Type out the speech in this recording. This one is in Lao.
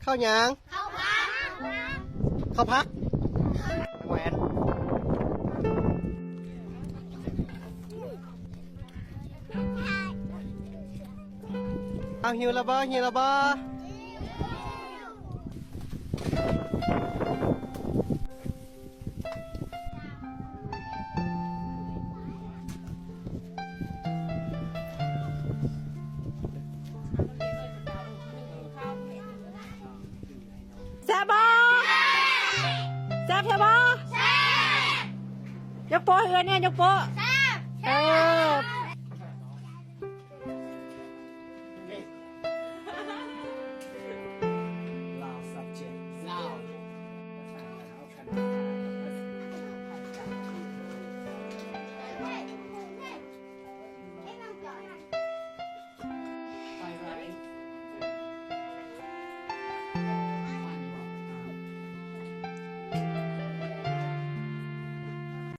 ເຂົ້າຫຍັງ? ເຂົ້າຜັກ ເຂົ້າຜັກ ແຫວນ. ເອົາ ຫິວແລ້ວບໍ່? ຫິວແລ້ວບໍ່? ແຊບບໍ່? ແຊບແທ້ບໍ່? ແຊບ. ຍົກໂປ້ໃຫ້ເອື້ອຍແດ່ ຍົກໂປ້. ແຊບ. ເອີ.